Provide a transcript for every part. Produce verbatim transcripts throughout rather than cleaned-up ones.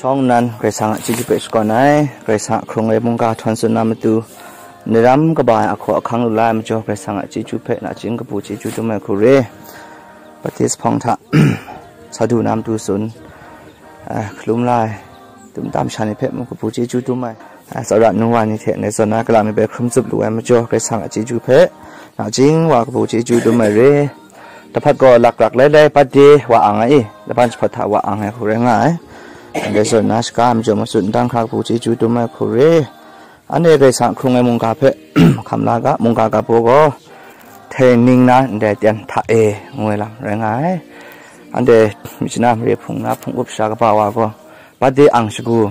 Shawng nnan Karai Kasang a chyeju hpe shakawn ai, Karai Kasang a hkrung ai mungga htawn tsun na matu, ndaram kaba ai ahkaw ahkang lu la ai majaw, Karai Kasang a chyeju hpe nachying kabu chyeju dum ai hku re. Baptis hpawng hta sa du na matu tsun, eh, hkalum la ai, dum tam sha ni hpe mung kabu chyeju dum ai, eh, tsawra nu wa ni hte ndai zawn na, kala mi bai hkrum zup lu ai majaw, Karai Kasang a chyeju hpe nachying wa kabu chyeju dum ai re. Dahpat gaw lakrak lailai, bade wa ang ai i, laban jahpawt hta wa ang ai hku rai nga ai. Ndai zawn na, shaga ai majaw matsun ndang hkra kabu chyeju dum ai hku re. Anhte Karai Kasang hkrung ai mungga hpe hkam la ga, mungga ga baw gaw, htaining na ndai ten hta e, ngu ai lam rai nga ai. Anhte myit shana mare hpung na hpung up sha kaba wa gaw, bade ang shagu,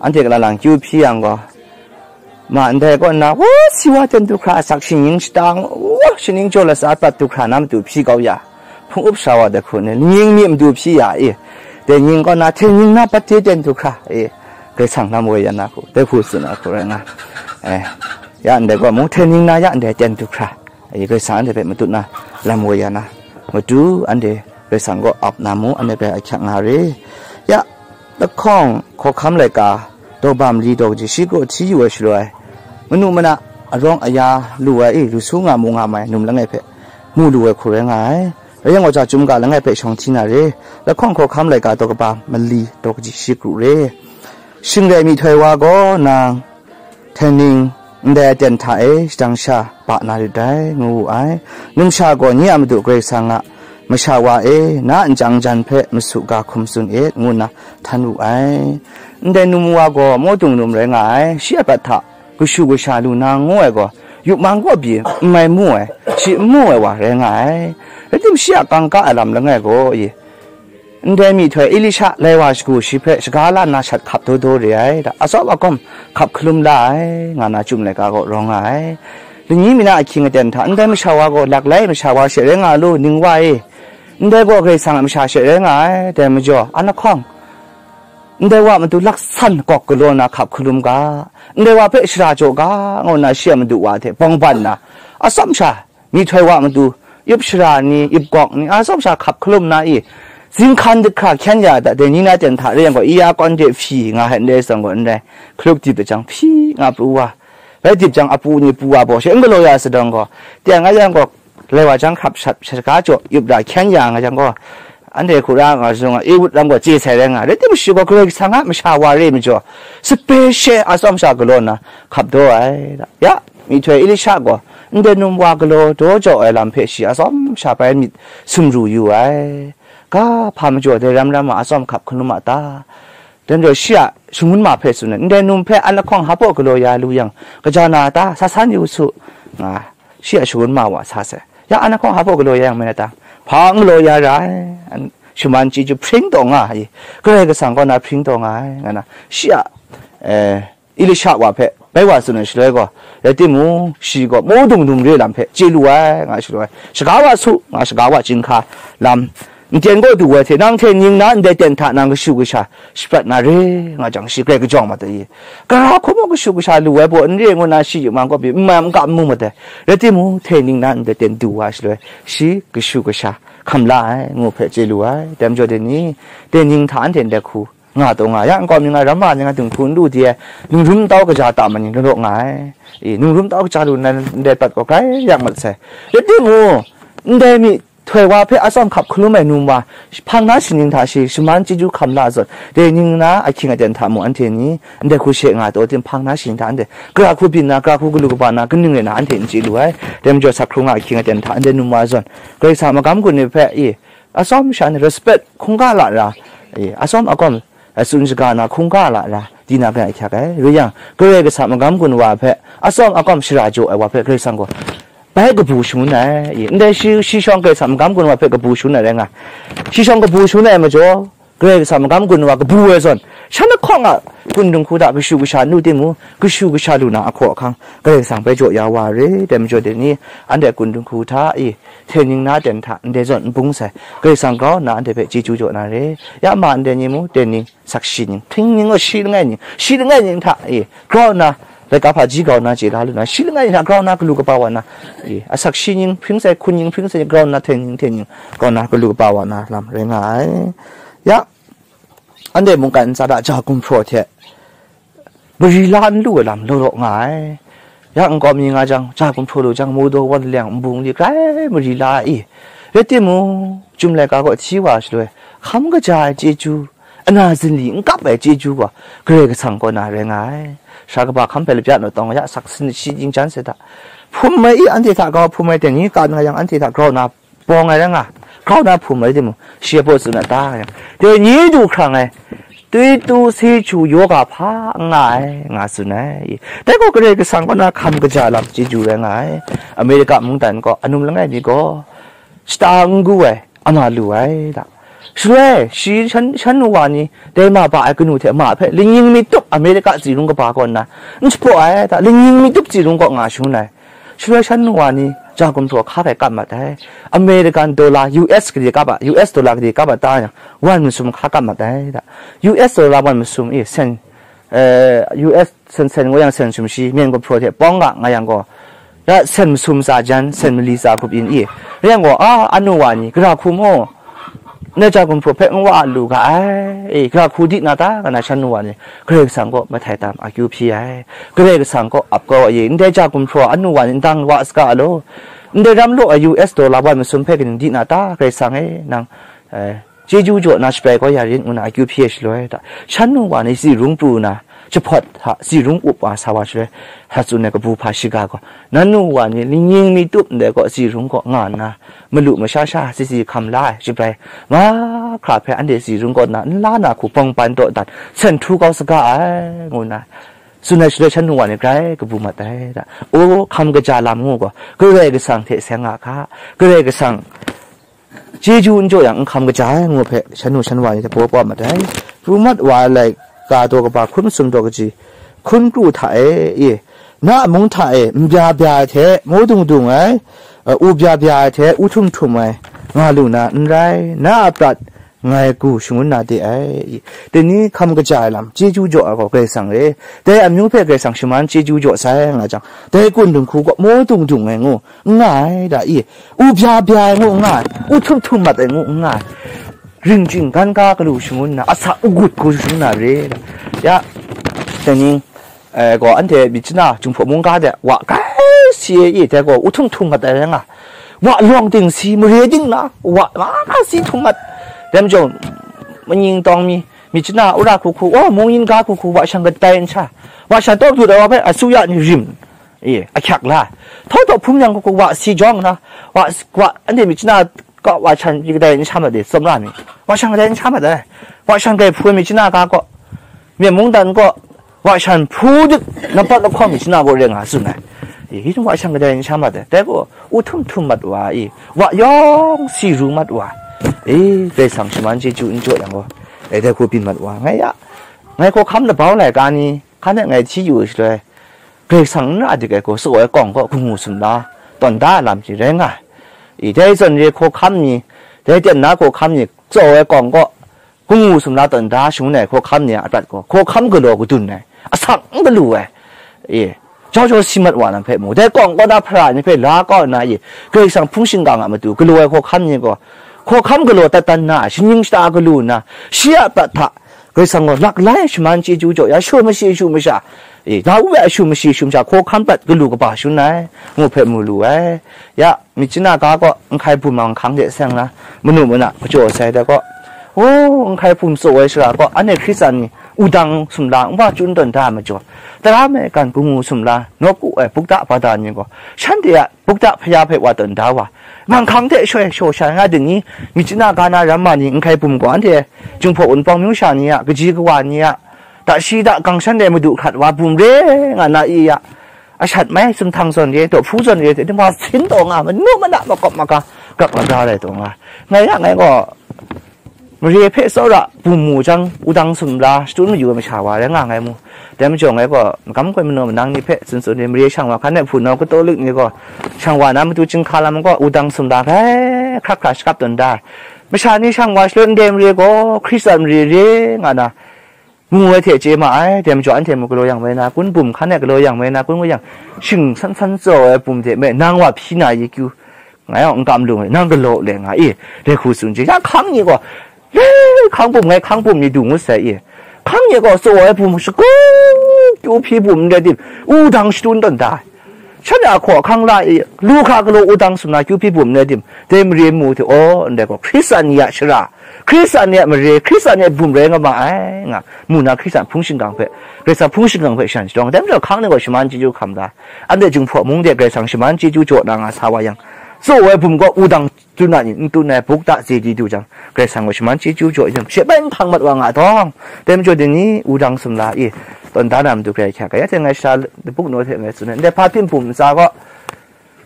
anhte kala lang kyu hpyi yang gaw, ma ndai kaw nna, wu, si wa ten du hkra asak shingnying shata, wu, shaning jaw latsa prat du hkra na matu hpyi kau ya, hpung up sha wa dai hku ni, nying mi matu hpyi ya i, dai nying kaw na, htaining na bade ten du hkra i, Karai Kasang lam woi ya na hku, dai hku tsun ai hku rai nga. Eh, ya ndai gaw mung, htaining na ya ndai ten du hkra i, Karai Kasang anhte hpe matut na lam woi ya na, matu anhte Karai Kasang kaw ap na mu, anhte hpe ahkyak nga re. Ya, lahkawng hkawhkam laika, daw bam li daw kaji shi kru hti yu ai shaloi, manu mana arawng aya lu ai i, lu su nga mu nga mai num langai hpe mu lu ai hku rai nga ai. Rai yang gaw, ja chyum ga langai hpe shawng hti na re. Lahkawng hkawhkam laika daw kaba mali daw kaji shi kru re. Shing rai myihtoi wa gaw nang, htaining ndai aten hta e shadang sha ba na lit dai, ngu wu ai. Numsha gaw nye a Madu Karai Kasang a masha wa e, na nchyang jan hpe masu ga hkum tsun it, ngu nna htan wu ai. Ndai num wa gaw mawdung num rai nga ai, shi a prat hta kashu kasha lu na ngu ai gaw, yup mang kaw pyi n mai mu ai, shi n mu ai wa rai nga ai. Rai tim, shi a kangka ai lam langai gaw, i, ndai myihtoi Elisha lai wa shagu shi hpe shaga la nna shat hkap daw daw re ai, da, atsawm agawm hkap hkalum la ai, nga na Chyum laika gaw rawng nga ai. Lani mi na ahkying aten hta, ndai masha wa gaw lak lai masha wa she rai nga lu, ning wa e, ndai gaw Karai Kasang a masha she rai nga ai, dai majaw, an lahkawng, ndai wa matu laksan kawk galaw na hkap hkalum ga, ndai wa hpe shara jaw ga, ngu nna shi a madu wa hte bawng ban na, atsawm sha, myihtoi wa matu, yup shara ni, yup gawk ni, atsawm sha hkap hkalum na i, zinghkan dahkra hkyen ya da, dai ni na ten hta rai yang gaw, iya kawn de hpyi nga hte ndai zawn gaw n rai, hkaluk dip jang hpyi nga pru wa, rai dip jang apu ni pu wa baw she n galaw ya sadang gaw, teng a yang gaw, lai wa jang hkap shat, shaga jaw, yup ra hkyen ya nga yang gaw, anhte hku ra nga zung a, Ehud lam gaw chye sai rai nga, rai tim, shi gaw Karai Kasang a masha wa re majaw, sape she atsawm sha galaw nna hkap daw ai, da. Ya, myihtoi Elisha gaw ndai num wa galaw daw jaw ai lam hpe shi atsawm sha bai myit sumru yu ai. Ga hpa majaw dai ram ram a atsawm hkap hkalum a ta? Dai majaw shi a shangun ma hpe tsun ai, ndai num hpe an lahkawng hpa galaw ya lu yang, kaja na ta? Sa san yu su, nga shi a shangun ma wa sa sai. Ya, an lahkawng hpa galaw ya yang mai na ta? Hpa n galaw ya ra ai, an shaman chyeju hpring taw nga ai, Karai Kasang kaw na hpring taw nga ai, nga na shi a, eh, Elisha wa hpe bai wa tsun ai shaloi gaw, rai timung, shi gaw mawdung num re lam hpe chye lu ai, nga shaloi, shaga wa su, nga shaga wa chyinghka lam, n tyen gaw du ai hte, nang hte ning na ndai ten hta nang kashu kasha shaprat na re, nga jang, shi grai kajawng mat ai. Gara hku mung kashu kasha lu ai baw n re, ngu nna shi yu mang kaw pyi n mai n kam mu mat ai. Rai timung, hte ning na ndai ten du wa shaloi, shi kashu kasha hkam la ai, ngu hpe chye lu ai. Dai majaw dai ni, dai ning hta anhte ndai hku nga taw nga yang, nkau mi nga, ram ma ni nga, dinghku n lu di ai, ningrum ntau kaja ta ma ni lalaw nga ai. E, ningrum ntau kaja lu nna ndai pat gaw grai yak mat sai. Rai timung, ndai myihtoi wa hpe atsawm hkap hkalum ai num wa, hpang na shaning hta shi shaman chyeju hkam la zawn, dai ning na ahkying aten hta mung anhte ni ndai hku she nga taw tim, hpang na shaning hta anhte gara hku byin na, gara hku galu kaba na, kaning rai na anhte n chye lu ai. Dai majaw, sak hkrung a ahkying aten hta ndai num wa zawn, Karai Kasang magam gun ni hpe, e, atsawm sha ni respect hkungga la ra, e, atsawm agawm, e, tsun shaga na hkungga la ra, di na hpe ahkyak ai. Rai yang, Karai Kasang magam gun wa hpe atsawm agawm shara jaw ai wa hpe Karai Kasang gaw bai kabu shangun ai, e, ndai shi, shi shawng Karai Kasang magam gun wa hpe kabu shangun ai rai nga, shi shawng kabu shangun ai majaw, Karai Kasang magam gun wa kabu ai zawn, shan lahkawng a kun dinghku hta kashu kasha n lu timung, kashu kasha lu na ahkaw ahkang Karai Kasang bai jaw ya wa re. Dai majaw dai ni, anhte kun dinghku hta, e, hte ning na ten hta ndai zawn n bung sai, Karai Kasang grau nna anhte hpe chyeju jaw na re. Ya ma ndai ni mung, dai ning, sakshi ning, hpring ning gaw shi langai ning, shi langai ning hta, e, grau nna, laika hpaji grau nna chye la lu na, shi langai ning hta grau nna galu kaba wa na, e, asak shi ning hpring sai, hkun ning hpring sai, grau nna hte ning, hte ning grau nna galu kaba wa na lam rai nga ai. Ya, anhte mungkan ntsa hta ja gumhpraw hte mari la n lu ai lam law law nga ai. Ya nkau mi nga jang, ja gumhpraw lu jang, Modo, Wanleng, Nbung li grai mari la ai. Rai timung, Chyum laika kaw hti wa shaloi, hkam kaja ai chyeju, ana zinli n kap ai chyeju gaw, Karai Kasang kaw na rai nga ai. Sara kaba hkam hpe lapya naw tawng ya, sak sin shi jingjan se hta. Hpum ai i, anhte hta grau hpum ai, dai ni ka nga yang, anhte hta grau na bawng ai rai nga, grau na hpum ai timung, shi a baw tsun a ta yang, dai ni du hkrang ai, twi tu si chu yaw ga hpa n nga ai, nga tsun ai. Dai gaw Karai Kasang kaw na hkam kaja lam chyeju rai nga ai. Amerika mungdan gaw, anum langai mi gaw, shata n gu ai, ama lu ai, da. Shaloi, shi shan, shan nu wa ni, dai ma ba ai kanu hte ma hpe, lingning mi tup Amerika tsi rung kaba kaw nna, n shapraw ai, da, lingning mi tup tsi rung kaw nga shangun ai. Shaloi shan nu wa ni, ja gumhpraw hka hpe kap mat ai. American dollar, U S gade kap a, U S dollar gade kap a ta yang, wan masum hka kap mat ai, da. U S dollar wan masum e, sen, eh, U S sen sen ngu yang sen sumshi, myen gumhpraw hte pawng ga nga yang gaw, ya sen masum tsa jan, sen mali tsa grup yin i. Rai yang gaw, a, anu wa ni, gara hku mu, ndai ja gumhpraw hpe n wa lu ga ai, e, gara hku di na ta, nga na shan nu wa ni, Karai Kasang kaw mahtai tam akyu hpyi ai, Karai Kasang kaw ap kau ai, ndai ja gumhpraw anu wa ni ndang wa saga law, ndai ram law ai U S dollar wan masum hpe kaning di na ta, Karai Kasang e, nang, eh, chyeju jaw na shabrai kau ya rit ngu na akyu hpyi ai shaloi hta, shan nu wa ni tsi rung pru na, jahpawt hta tsi rung up wa sa wa shaloi, sa tsun ai kabu hpa shiga gaw, nan nu wa ni lingning mi tup ndai kaw tsi rung kaw nga nna, malu masha sha si si hkam la ai shabrai, mahkra hpe anhte tsi rung kaw na n la na hku bawng ban dawdan, sen htu kau saga ai, ngu na, tsun ai shaloi shan nu wa ni grai kabu mat ai da. O, hkam kaja lam ngu gaw, Karai Kasang hte seng nga hka, Karai Kasang chyeju n jaw yang, n hkam kaja ai ngu hpe, shan nu shan wa ni hte paw paw mat ai. Pru mat wa ai laika daw kaba hkun masum daw kaji, hkun kru hta e, e, na a mung hta e, n bya bya ai hte, maw dung dung ai, u bya bya ai hte, u htum htum ai, nga lu na n rai, na a prat ngai gu shangun na de ai. Dai ni hkam kaja ai lam, chyeju jaw ai gaw Karai Kasang re, dai amyu hpe Karai Kasang shaman chyeju jaw sai nga jang, dai kun dinghku gaw maw dung dung ai ngu, n nga ai da i, u bya bya ai ngu n nga ai, u htum htum mat ai ngu n nga ai, ring chying gan ga galu shangun na, asak u gut gu shangun na re da. Ya, dai ni, eh, gaw anhte myit chana Jinghpaw mungga de wa grai si e i, dai gaw u htum htum mat ai rai nga, wa lawng ting si, mare ting na, wa nga nga si htum mat, dai majaw, manying tawng mi, myit chana, wora hku hku, o, mung yin ga hku hku, wa shang kadai n sha, wa shang tawk dut ai wa hpe, asuya ni rim, e, ahkyak la. Htawt htawt hpung yang hku hku wa si jawng na, wa, wa, anhte myit chana kaw wa shan pyi kadai n sha mat de, tsawmra mi. Wa shan kadai n sha mat ai. Wa shan grai hpung ai myit chana ga kaw, myen mungdan kaw, wa shan hpu dik, nampat lahkawng myit chana kaw rai nga tsun ai. E, wa shan kadai n sha mat ai. Dai gaw, u htum htum mat wa i, wa yawng si ru mat wa. E, Karai Kasang shaman chyeju n jaw yang gaw, e, dai hku byin mat wa. Ngai ya, ngai hkawhkam labau laika ni, hkan e ngai hti yu ai shaloi, Karai Kasang n ra dik ai gaw, tsaw ai kawng kaw, hkungwu sumla tawn da ai lam shi rai nga ai. I, dai zawn re hkawhkam ni, dai ten na hkawhkam ni, tsaw ai kawng kaw, hkungwu sumla tawn da shangun ai hkawhkam ni a prat gaw, hkawhkam galaw kadun ai, asak n galu ai, i, jau jau si mat wa na hpe mu, dai kawng kaw na hpara ni hpe la kau nna, i, Karai Kasang hpung shingkang a matu galaw ai hkawhkam ni gaw, hkawhkam galaw dat dan na, shaning shata galu nna, shi a prat hta, Karai Kasang gaw laklai shaman chyeju jaw ya, shu mashi shu masha, e, Dawu a shu mashi shu masha hkawhkam prat galu kaba shangun ai, ngu hpe mu lu ai. Ya, myit chana ga kaw, nhkai bum manghkang de seng na, manu mana majaw sai da kaw, o, nhkai bum tsaw ai shara kaw, anhte Hkristan ni wudang sumla nwa chyun tawn da ai majaw, tara maigan hkungwu sumla nawku ai bukta bada ni gaw, shanhte a bukta hpaya hpe wa tawn da wa, manghkang hte shoi shaw sha nga ding ni, myit chana ga na ramma ni nhkai bum gaw anhte Jinghpaw Wunpawng myu sha ni a, kaji kawa ni a, da shi da gang shan de madu hkrat wa bum re nga na i ya, ashat mai sumhtang zawn re, dawhpu zawn re, hte dingwa sin taw nga, manu mana makawp maga, grak maga rai taw nga. Ngai ya ngai gaw, mare hpe tsawra bum mu jang, wudang sumla shadun mayu ai masha wa rai nga ngai mu. Dai majaw ngai gaw, magam koi manaw manang ni hpe tsun tsun re, mare shang wa hkan e hpunau Katolik ni gaw, shang wa na matu chyinghka lam gaw, wudang sumla hkrai hkrak hkra shakap tawn da ai. Masha ni shang wa shaloi ndai mare gaw, Hkristan mare re nga na, mu ai hte chye ma ai, dai majaw anhte mu galaw yang mai na kun, bum hkan e galaw yang mai na kun ngu yang, shing san san tsaw ai bum hte me, nang wa hpyi na ye kyu, ngai yawng n kam lu ai, nang galaw le nga i, dai hku tsun chye, ya hkang ni gaw, le hkang bum ngai hkang bum ni du ngut sai i. Hkang nye gaw tsaw ai bum shakut kyu hpyi bum n rai tim, wudang shadun tawn da ai. Shan a hkaw ahkang la i, lu hkra galaw wudang sumla kyu hpyi bum n rai tim, dai mare mu hte, aw, ndai gaw Hkristan ni a shara, Hkristan ni a mare, Hkristan ni a bum rai nga ma ai, nga mu na, Hkristan hpung shingkang hpe, Karai Kasang hpung shingkang hpe shan shadawng, dai majaw hkang ni gaw shaman chyeju hkam da. Anhte Jinghpaw mung de Karai Kasang shaman chyeju jaw na nga sa wa yang, tsaw ai bum gaw wudang tsun a ni n tsun ai, buk ta ze di du jang, Karai Kasang gaw shaman chyeju jaw i, she bai n hkang mat wa nga dawng, dai majaw dai ni wudang sumla i, tawn da na matu grai hkyak ai, ya hte ngai shara buk naw hte ngai tsun ai, ndai hpa hpyin bum ntsa gaw,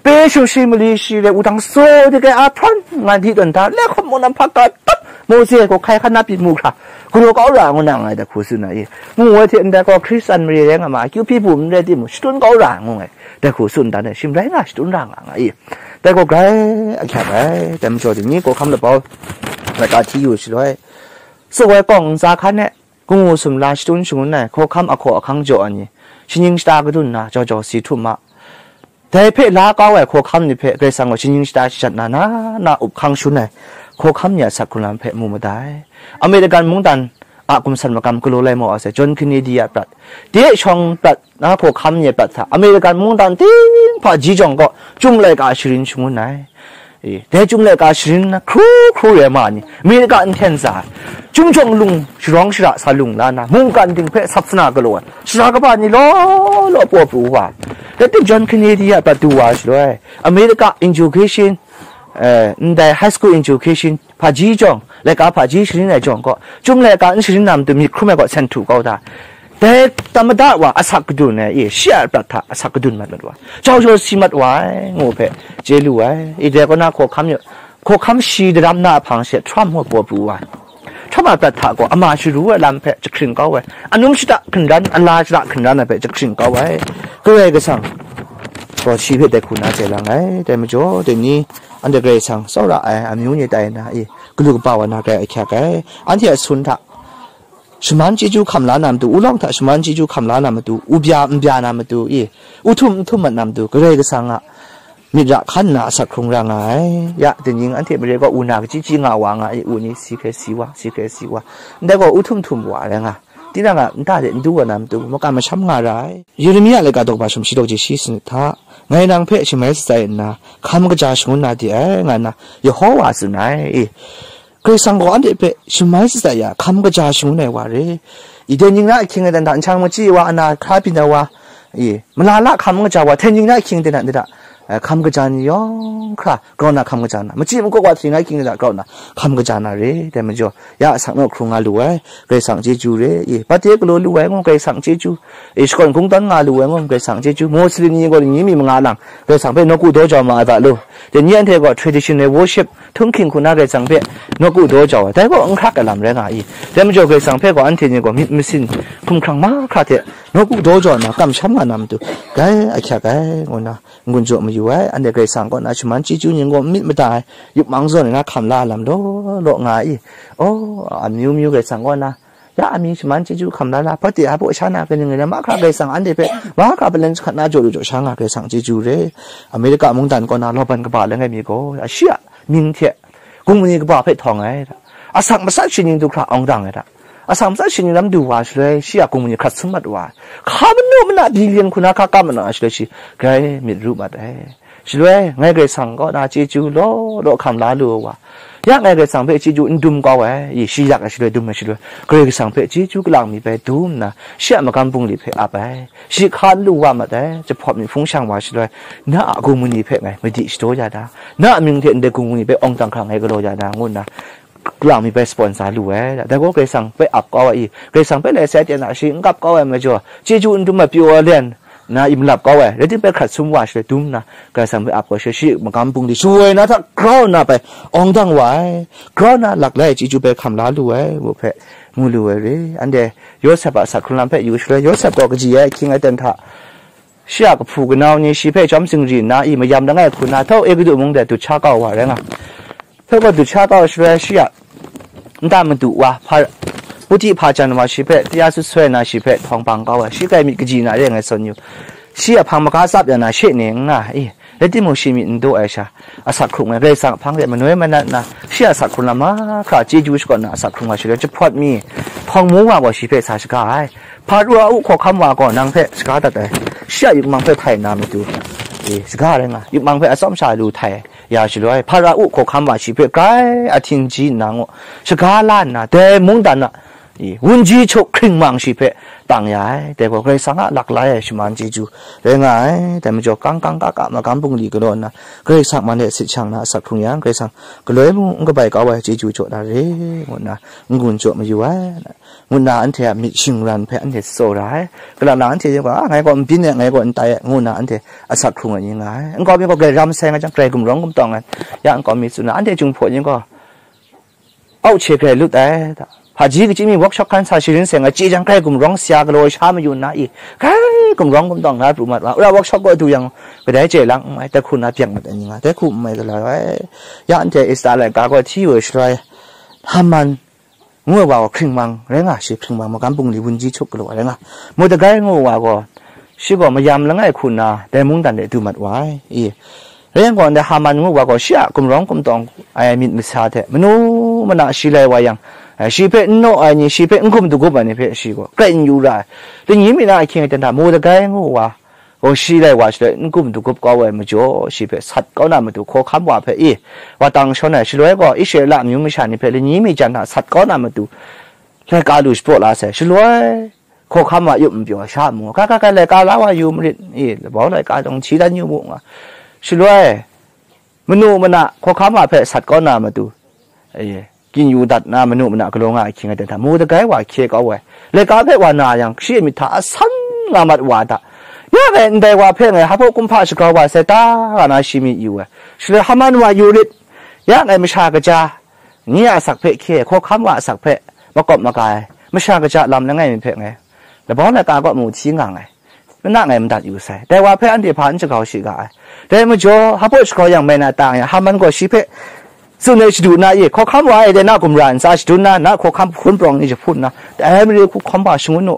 pe shu shi mali shi re wudang so de kai a hprawn nga di tawn da, le hkawm mung na hpa ka tap, Mawse gaw hkai hkan na pyi mu hkra, galaw kau ra ngu na ngai dai hku tsun ai, mu ai hte ndai gaw Hkristan mare rai nga ma, kyu hpyi bum n rai timung, shadun kau ra ngu ngai dai hku tsun dan ai, shim rai nga shadun ra nga nga i. Dai gaw grai ahkyak ai, dai majaw dai ni hkawhkam labau laika hti yu shaloi, tsaw ai kawng ntsa hkan e, Kungwu sumla shadun shangun ai hkawhkam ahkaw ahkang jaw ai ni, shaning shata kadun na jau jau si htum ma. Dai hpe la kau ai hkawhkam ni hpe Karai Kasang gaw shaning shata shajat na na na up hkang shun ai hkawhkam ni a asak hkrung lam hpe mu madai. American mungdan a gumsan magam galaw lai maw a sai, John Kennedy a prat, de shawng prat na hkawhkam ni a prat hta, American mungdan ting hpaji jawng gaw, Chyum laika sharin shangun ai. E, dai Chyum laika sharin na hkru hkru rai ma ni, America n hten sa ai, Chyum jawng lung sharawng shara sa lung la na, mungkan ting hpe sap sana galaw ai, sara kaba ni law law paw pru wa ai. Dai tip John Kennedy a prat du wa shaloi, America education, eh, ndai high school education, hpaji jawng, laika hpaji sharin ai jawng gaw, Chyum laika n sharin na matu myit hkrum ai gaw sen htu kau da. Dai tamada wa asak kadun ai, e, shi a prat hta asak kadun mat mat wa, jau jau si mat wa ai, ngu hpe chye lu ai. I dai kaw na hkawhkam yaw, hkawhkam shi daram na a hpang she Trump ngu paw pru wa ai. Trump a prat hta gaw ama sharu ai lam hpe jahkring kau ai, anum shada hkinran, ala shada hkinran ai hpe jahkring kau ai. Karai Kasang gaw shi hpe dai hku na chye lang ai. Dai majaw, dai ni, anhte Karai Kasang tsawra ai amyu ni tai na i, galu kaba wa na grai ahkyak ai. Anhte a sun hta shaman chyeju hkam la na matu, ulawng hta shaman chyeju hkam la na matu, u bya n bya na matu i, u htum n htum mat na matu, Karai Kasang a myit ra hkan nna asak hkrung ra nga ai. Ya, dai ning anhte mare gaw u na kachyi chyi nga wa nga i, u ni si hkrai si wa, si hkrai si wa, ndai gaw u htum htum wa rai nga, tinang a nta de n du wa na matu, makam masham nga ra ai. Yeremia laika daw kaba sumshi daw je shi sanit hta, ngai nang hpe shamai shatsai nna, hkam kaja shangun na de ai, nga nna Yehowa tsun ai. E, Karai Kasang gaw anhte hpe shamai shatsai ya, hkam kaja shangun ai wa re. I dai ning na ahkying aten hta, nshang machyi wa, ana hkra byin ai wa, i, malala hkam kaja wa, hten ning na ahkying aten hta, ndai hta, eh, hkam kaja ni yawng hkra grau na hkam kaja na, machyi makawp wa hten ning na ahkying aten hta grau na hkam kaja na re. Dai majaw, ya asak naw hkrung nga lu ai, Karai Kasang chyeju re, i, bate galaw lu ai ngu, Karai Kasang chyeju, i, shakawn kungdawn nga lu ai ngu, Karai Kasang chyeju, Muslim ni gaw ni mi manga lang, Karai Kasang hpe nawku daw jau ma ai ga lu. Dai ni anhte gaw traditional worship, htunghking hku na Karai Kasang hpe nawku daw jau ai, dai gaw n hkrak ai lam rai nga i. Dai majaw Karai Kasang hpe gaw anhte ni gaw myit masin hkumhkrang mahkra hte nawku daw jau nna kamsham nga na matu, dai ahkyak ai, ngu nna n-gun jaw mayu ai. Anhte Karai Kasang kaw na shaman chyeju ning gaw n myit mada ai, yup mang zawn ai na hkam la ai lam law law nga i. Aw, amyu myu Karai Kasang kaw na, ya amying shaman chyeju hkam la la, hpawt de a baw sha na kaning rai na, mahkra Karai Kasang anhte hpe mahkra paleng jahkrat na jaw lu jaw sha nga Karai Kasang chyeju re. America mungdan kaw na lawban kaba langai mi gaw, shi a mying hte gumhpraw ni kaba hpe htawng ai hta, asak matsat shi ning du hkra awng dang ai hta, asak matsat shi ning lam du wa shaloi, shi a gumhpraw ni hkrat sum mat wa ai, hka manu mana billion hku na hka kam mana shaloi, shi grai myit ru mat ai. Shaloi, ngai Karai Kasang kaw na chyeju law law hkam la lu ai wa, ya ngai Karai Kasang hpe chyeju n dum kau ai, i, shi yak ai shaloi, dum ai shaloi, Karai Kasang hpe chyeju kalang mi bai dum nna, shi a magam bungli hpe ap ai, shi hka n lu wa mat ai, jahpawt mi hpung shang wa shaloi, na a gumhpraw ni hpe ngai madi shadaw ya da, na a mying hte ndai gumhpraw ni hpe awng dang hkra ngai galaw ya da, ngu nna, kalang mi bai sponsor lu ai. Dai gaw Karai Kasang hpe ap kau ai i, Karai Kasang hpe lai sai ten a shi n kap kau ai majaw, chyeju n dum ai pyaw ai len na i malap kau ai, rai timung bai hkrat sum wa shaloi dum nna, Karai Kasang hpe ap kau shaloi, shi magam bungli shawoi na hta grau nna bai awng dang wa ai, grau nna laklai ai chyeju bai hkam la lu ai, ngu hpe mu lu ai re. Anhte Yawsep a asak hkrung lam hpe yu shaloi, Yawsep gaw kaji ai ahkying aten hta, shi a kahpu kanau ni shi hpe chyawm zingri nna i mayam langai hku na, htau Egutu mung de dut sha kau wa rai nga. Htau gaw dut sha kau shaloi, shi a nta madu wa, hpa, Puti hpa jan wa shi hpe taya sut soi na, shi hpe htawng bang kau ai, shi grai myit kaji na re ngai sawn yu. Shi a hpang maga tsap ya na, she ne n nga i, Rai timung, shi myit n daw ai sha, asak hkrung ai, Karai Kasang hpang de manoi manat na, shi asak hkrung na mahkra chyeju shakawn na asak hkrung ai shaloi, jahpawt mi hpawng mu wa gaw shi hpe sa shaga ai. Hpara u hkawhkam wa gaw nang hpe shaga dat ai, shi a yupmang hpe htai na matu, e, shaga rai nga, yupmang hpe atsawm sha lu htai ya shaloi, hpara u hkawhkam wa shi hpe grai ahtin ji nna ngu, shaga la nna, dai mungdan a, i, wunji hkyuk hkringmang shi hpe tang ya ai, dai gaw Karai Kasang a laklai ai shaman chyeju rai nga ai. Dai majaw, kang kang ka ka magam bungli galaw nna, Karai Kasang man e sit shang na asak hkrung yang, Karai Kasang galoi mung n kabai kau ai chyeju jaw na re, ngu nna n-gun jaw mayu ai, ngu nna anhte a myit shingran hpe anhte tsaw ra ai. Kalang lang anhte yin gaw, "A, ngai gaw n byin e, ngai gaw n tai e," ngu nna anhte asak hkrung ai ni nga ai. Nkau mi gaw grai ram sai nga jang, grai gumrawng gumtawng ai, ya nkau mi tsun na, anhte Jinghpaw yin gaw, auhche grai lut ai, da. Hpaji kachyi mi workshop hkan sa sharin seng ai chye jang, grai gumrawng sha galaw sha mayu nna i, grai gumrawng gumtawng na pru mat wa, ura workshop gaw du yang, kadai chye lang n mai, dai hku na byang mat ai ni nga, dai hku n mai galaw ai. Ya anhte Esta laika gaw hti yu ai shaloi, Haman ngu ai wa gaw hkringmang rai nga, shi hkringmang magam bungli wunji hkyuk galaw ai rai nga. Mordekai ngu ai wa gaw, shi gaw mayam langai hku nna dai mungdan de du mat wa ai, i. Rai yang gaw, ndai Haman ngu wa gaw shi a gumrawng gumtawng ai myit masa hte manu mana shi lai wa yang, eh, shi hpe n naw ai ni, shi hpe n gum dagup ai ni hpe shi gaw grai n yu ra ai. Lani mi na ahkying aten hta Mordekai ngu wa gaw shi lai wa shaloi n gum dagup kau ai majaw, shi hpe sat kau na matu hkawhkam wa hpe, i, wa tang shawn ai, shaloi gaw Israela amyu masha ni hpe lani mi jan hta sat kau na matu laika lu shapraw la sai. Shaloi hkawhkam wa yup n pyaw, sha mu, "Ga, ga, ga, laika la wa yu marit, i, labau laika jawng hti dan yu mu," nga. Shaloi, manu mana hkawhkam wa hpe sat kau na matu, e, kyin yu dat na manu mana galaw nga ai hkying aten hta, Mordekai wa hkye kau ai. Laika hpe wa na yang, shi a myit hta asan nga mat wa hta, "Ya ngai ndai wa hpe ngai hpa kumhpa shagrau wa sai ta?" nga na shi myit yu ai. Shaloi, "Haman wa yu rit, ya ngai masha kaja, nye a asak hpe hkye ai, hkawhkam wa asak hpe makawp maga ai, masha kaja lam langai mi hpe ngai labau laika kaw mu hti nga nngai, nna ngai madat yu sai. Dai wa hpe anhte hpa n shagrau shi ga ai. Dai majaw, hpa shagrau yang mai na ta nga yang, Haman gaw shi hpe tsun ai shadu na i, hkawhkam wa e, dai na gumra ntsa shadun na, na hkawhkam hpun prawng ni jahpun na, dai mare hku hkawm hpa shangun u,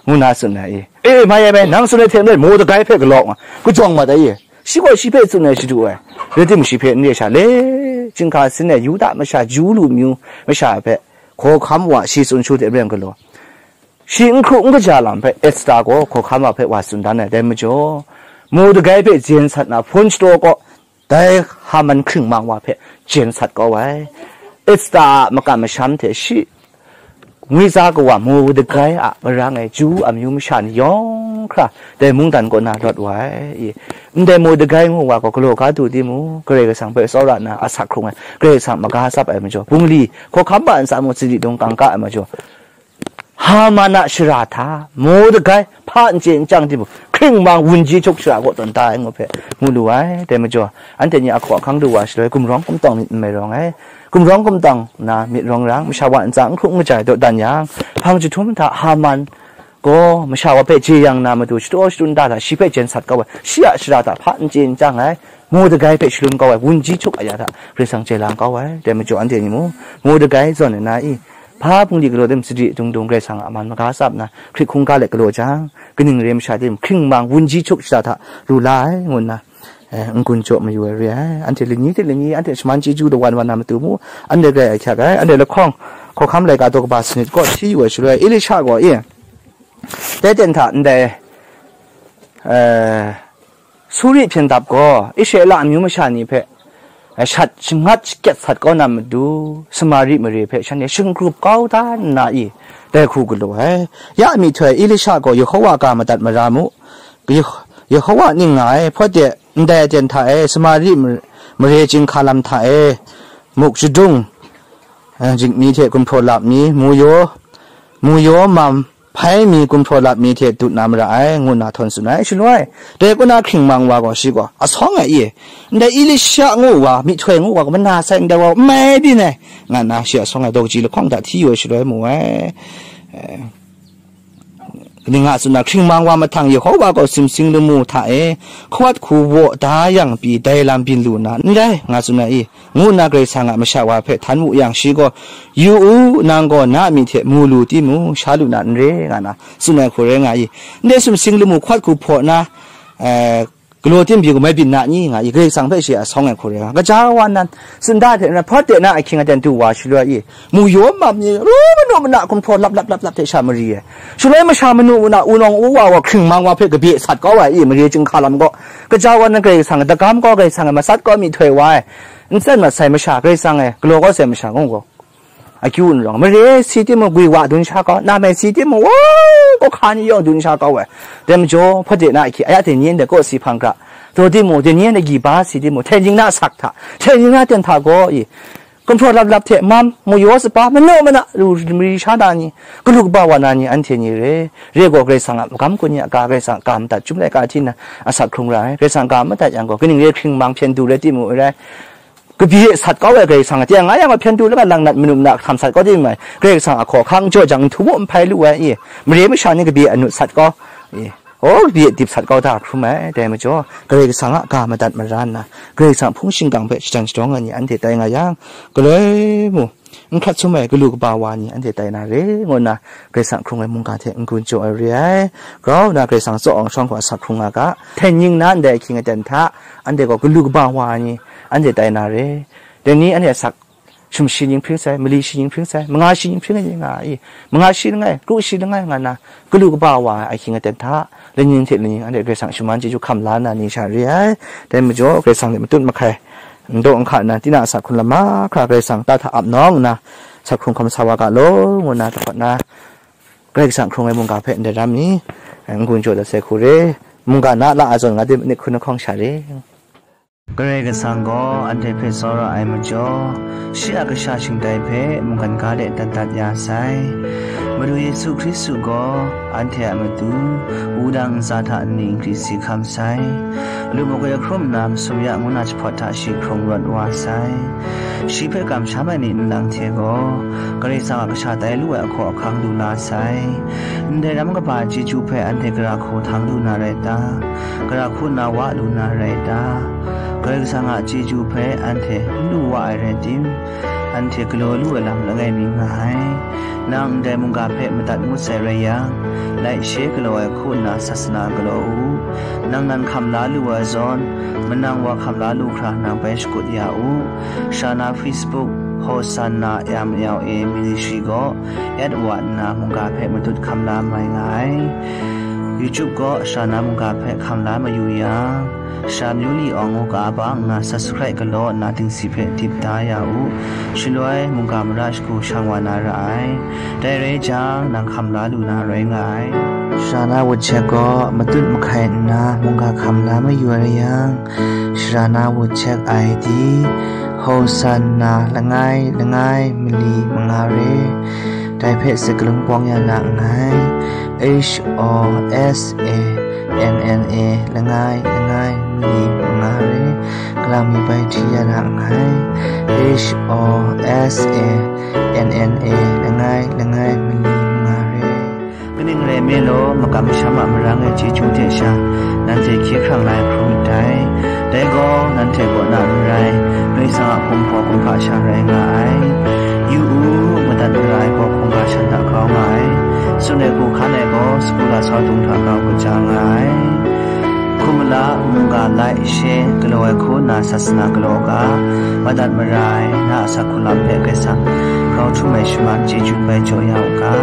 ngu na tsun ai i. E, mai e, mai, nang tsun ai hte maren Mordekai hpe galaw nga, kajawng mat ai i. Shi gaw shi hpe tsun ai shadu ai, rai timung, shi hpe n re sha le, chyinghka sin ai Yuda masha, Ju lu myu masha hpe hkawhkam wa shi tsun shu hte maren galaw, shi n hkru n kaja lam hpe Esta gaw hkawhkam wa hpe wa tsun dan ai. Dai majaw, Mordekai hpe jen sat na hpun shadaw kaw, dai Haman hkringmang wa hpe jen sat kau ai. Esta a makam masham hte shi ngwitsa kawa Mordekai a marang e Ju amyu masha ni yawng hkra dai mungdan kaw na rawt wa ai. I, ndai Mordekai ngu wa gaw galaw ga du timung, Karai Kasang hpe tsawra nna asak hkrung ai, Karai Kasang maga tsap ai majaw, bungli hkawhkam wa ntsa mung, sadi dung kangka ai majaw, Haman a shara hta Mordekai hpa n chye n chyang timung, hkringmang wunji hkyuk shara kaw tawn da ai ngu hpe mu lu ai. Dai majaw, anhte ni a hkaw ahkang du wa shaloi, gumrawng gumtawng myit n mai rawng ai. Gumrawng gumtawng na myit rawng rang, masha wa ntsa n hkru n kaja ai dawdan yang, hpang jahtum hta Haman gaw masha wa hpe jeyang na matu, shadaw shadun da hta shi hpe jen sat kau ai, shi a shara hta hpa n chye n chyang ai, Mordekai hpe shalum kau ai, wunji hkyuk aya hta Karai Kasang chye lang kau ai. Dai majaw, anhte ni mung Mordekai zawn ai na i, hpa bungli galaw tim, sadi dung dung Karai Kasang a man maga tsap nna, hkrit hkungga let galaw jang, kaning re masha tim hkringmang wunji hkyuk shara hta lu la ai, ngu nna, eh, n-gun jaw mayu ai re ai. Anhte lani hte lani, anhte shaman chyeju dawan wa na matu mu, anhte grai ahkyak ai, anhte lahkawng hkawhkam laika daw kaba sanit kaw hti yu ai shaloi, Elisha gaw, e, dai ten hta ndai, eh, Suri hpyen dap gaw Israela amyu masha ni hpe, eh, shat shangat shakyet sat kau na matu, Samari mare hpe shanhte shingkrup kau da nna i, dai hku galaw ai. Ya myihtoi Elisha gaw Yehowa ga madat mara mu, Yeh-, Yehowa ning nga ai, hpawt de ndai aten hta e, Samari mar-, mare chyinghka lam hta e, muk shadung, eh, jik mi hte gumhpraw lap mi, muyaw, muyaw mam, hpai mi, gumhpraw lap mi hte dut na mara ai, ngu nna htawn tsun ai. Shaloi, dai kaw na hkringmang wa gaw shi gaw, asawng ai e, ndai Elisha ngu wa, myihtoi ngu wa gaw mana sai ndai wa n mai byin ai, nga nna shi asawng ai daw kaji lahkawng hta hti yu ai shaloi mu ai. Eh, kaning nga tsun na, hkringmang wa mahtang Yehowa gaw sumsing lamu hta e, hkawat hku waw da yang pyi dai lam byin lu na n rai, nga tsun ai i, ngu nna Karai Kasang a masha wa hpe htan wu yang, shi gaw, "Yu u, nang gaw na a myi hte mu lu timung, sha lu na n re," nga na tsun ai hku rai nga i, ndai sumsing lamu hkawat hku hpaw na, eh, Galaw tim byin gaw mai byin na ni nga i, Karai Kasang hpe shi a sawng ai hku re nga, kaja wa nan, sunda hte na, hpawt de na ahkying aten du wa shaloi i, mu yaw mam ni, ru manu mana gumhpraw lap lap lap lap hte sha mari ai. Shaloi masha manu mana wunawng u wa wa hkring mang wa hpe kabye sat kau ai i, mare chyinghka lam gaw, kaja wa nan Karai Kasang a dagam gaw Karai Kasang e matsat kau myihtoi wa ai, n tsat mat sai masha Karai Kasang e galaw kau sai masha gaw gaw, akyu n rawng, mare si timung, gwi wa dun sha kau, namai si timung, wow, kawhka ni yawng dun sha kau ai. Dai majaw, hpawt de na ahkying, aya dai ni ndai kaw si hpang hkra, taw timung, dai ni ndai gyi ba si timung, hten ning na sak hta, hten ning na ten hta gaw i, gumhpraw lap lap hte mam, mu yaw sapa, manu mana, lu mari sha na ni, galu kaba wa na ni, anhte ni re, re gaw Karai Kasang a magam kun ni a ga, Karai Kasang a ga madat chyum laika hti nna, asak hkrung ra ai, Karai Kasang a ga madat yang gaw, kaning re hkring mang hpyen du rai timung rai, kabye sat kau ai Karai Kasang a, teng nga yang hpyen du langa lang nat manu mana hkam sat kau di mai, Karai Kasang a hkaw hkang jaw jang nhtu mu nhpai lu ai i, mare masha ni kabye anut sat kau i, o, kabye dip sat kau da hkrum ai, dai majaw, Karai Kasang a ga madat mara nna, Karai Kasang a hpung shingkang hpe shajan shadawng ai ni anhte tai nga yang, galoi mu, n hkrat sum ai galu kaba wa ni anhte tai na re, ngu nna, Karai Kasang hkrung ai mungga hte n-gun jaw ai re ai. Grau nna Karai Kasang tsaw awng shawng hku asak hkrung nga ga. Hten ning na ndai ahkying aten hta, anhte gaw galu kaba wa ni, anhte tai na re. Dai ni anhte asak shum shi ning hpring sai, mali shi ning hpring sai, manga shi ning hpring ai ni nga i, manga shi langai, kru shi langai nga nna, galu kaba wa ai ahkying aten hta, laning hte laning anhte Karai Kasang shaman chyeju hkam la na ni sha re ai. Dai majaw, Karai Kasang hte matut mahkai, n daw n hka nna, tinang a asak hkrung lam mahkra Karai Kasang ta hta ap nawng nna, asak hkrung hkam sa wa ga law, ngu nna, dahkawt na, Karai Kasang hkrung ai mungga hpe ndai ram ni, n-gun jaw dat sai hku re, mungga na la a zawn nga di, manit hkun ahkawng sha re. Karai Kasang gaw anhte hpe tsawra ai majaw, shi a kasha shingtai hpe mungkan ga de dat dat ya sai. Madu Yesu Hkristu gaw anhte a matu, wudang ntsa hta nni n hkri si hkam sai. Lu magwi hkrum nna masum ya ngu na jahpawt hta shi hkrung rawt wa sai. Shi hpe kamsham ai ni nlang hte gaw, Karai Kasang a kasha tai lu ai ahkaw ahkang lu la sai. Ndai ram kaba chyeju hpe anhte gara hku htang lu na rai ta? Gara hku na wa lu na rai ta? Karai Kasang a chyeju hpe anhte n lu wa ai rai tim, anhte galaw lu ai lam langai mi nga ai. Nang ndai mungga hpe madat ngut sai rai yang, like, share galaw ai hku nna sasana galaw u. Nang nan hkam la lu ai zawn, manang wa hkam la lu hkra nang bai shakut ya u. Shana Facebook, Hosanna M L A Ministry gaw, at wa nna mungga hpe matut hkam la mai nga ai. YouTube gaw Shana mungga hpe hkam la mayu yang, Sha Myu Li Awng ngu ga bang nna subscribe galaw nna dingsi hpe dip da ya u. Shaloi mungga mara shagu shang wa na ra ai. Dai rai jang, nang hkam la lu na rai nga ai. Shana WhatsApp gaw matut mahkai nna mungga hkam la mayu ai rai yang, Shana WhatsApp I D, Hosanna langai langai mali manga re. Dai hpe sakalun bawng ya na nngai. H O S A N N A langai langai mali manga re. Kalang mi bai hti ya na nngai. H O S A N N A langai langai mali manga re. Kaning rai nme law, makam masham a marang ai chyeju hte sha, nanhte hkye hkrang la ai hpung myit dai. Dai gaw, nanhte kaw na n rai, Karai Kasang a hkum hpaw hkum hpa sha rai nga ai. Yu u, madat mara ai gaw hkungga shan hta grau nga ai, tsun ai hku hkan ai gaw sagu lasau dung hta grau kaja nga ai. Hkum mala, mungga like, share galaw ai hku nna sasana galaw ga, madat mara ai, na a asak hku lam hpe Karai Kasang grau htum ai shaman chyeju bai jaw ya u ga.